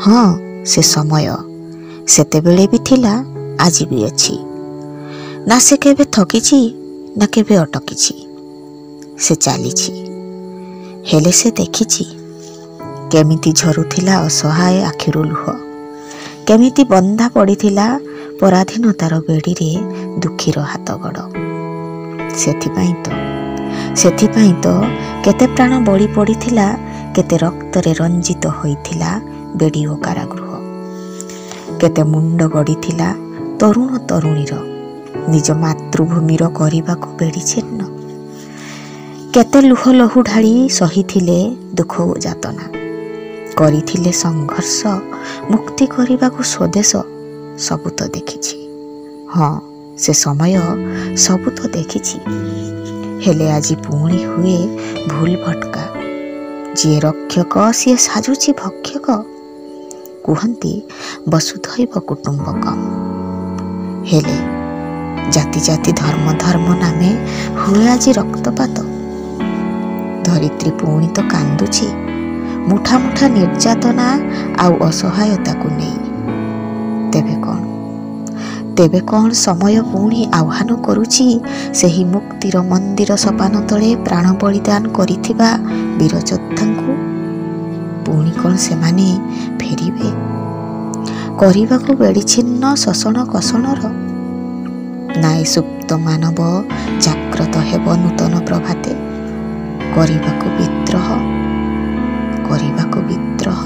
ହଁ, ସେ ସମୟ ସେତେବେଳେ ବି ଥିଲା, ଆଜି ବି ଅଛି। ନା ସେ କେବେ ଥକିଛି, ନା କେବେ ଅଟକିଛି। ସେ ଚାଲିଛି। ହେଲେ ସେ ଦେଖିଛି କେମିତି ଝରୁଥିଲା ଅସହାୟ ଆଖିରୁ ଲୁହ, କେମିତି ବନ୍ଧା ପଡ଼ିଥିଲା ପରାଧୀନତାର ବେଡ଼ିରେ ଦୁଃଖୀର ହାତଗଡ଼। ସେଥିପାଇଁ ତ କେତେ ପ୍ରାଣ ବଳି ପଡ଼ିଥିଲା, କେତେ ରକ୍ତରେ ରଞ୍ଜିତ ହୋଇଥିଲା ବେଡ଼ି ଓ କାରାଗୃହ, କେତେ ମୁଣ୍ଡ ଗଡ଼ିଥିଲା ତରୁଣ ତରୁଣୀର ନିଜ ମାତୃଭୂମିର କରିବାକୁ ବେଡ଼ି ଛିନ୍ନ, କେତେ ଲୁହ ଲହୁ ଢାଳି ସହିଥିଲେ ଦୁଃଖ ଓ ଯାତନା, କରିଥିଲେ ସଂଘର୍ଷ ମୁକ୍ତି କରିବାକୁ ସ୍ୱଦେଶ। ସବୁ ତ ଦେଖିଛି। ହଁ, ସେ ସମୟ ସବୁ ତ ଦେଖିଛି। ହେଲେ ଆଜି ପୁଣି ହୁଏ ଭୁଲ ଭଟକା। ଯିଏ ରକ୍ଷକ ସିଏ ସାଜୁଛି ଭକ୍ଷକ। କୁହନ୍ତି ବସୁଧୈବ କୁଟୁମ୍ବକମ୍, ହେଲେ ଜାତି ଜାତି ଧର୍ମ ଧର୍ମ ନାମେ ହୁଏ ଆଜି ରକ୍ତପାତ। ଧରିତ୍ରୀ ପୁଣି ତ କାନ୍ଦୁଛି ମୁଠା ମୁଠା ନିର୍ଯାତନା ଆଉ ଅସହାୟତାକୁ ନେଇ। ତେବେ କ'ଣ ସମୟ ପୁଣି ଆହ୍ୱାନ କରୁଛି ସେହି ମୁକ୍ତିର ମନ୍ଦିର ସପାନ ତଳେ ପ୍ରାଣ ବଳିଦାନ କରିଥିବା ବୀରଯୋଦ୍ଧାଙ୍କୁ? ପୁଣି କ'ଣ ସେମାନେ ଫେରିବେ କରିବାକୁ ବେଡ଼ିଛିନ୍ନ ଶୋଷଣ କଷଣର? ନା ଏ ସୁପ୍ତ ମାନବ ଜାଗ୍ରତ ହେବ ନୂତନ ପ୍ରଭାତେ କରିବାକୁ ବିଦ୍ରୋହ, କରିବାକୁ ବିଦ୍ରୋହ?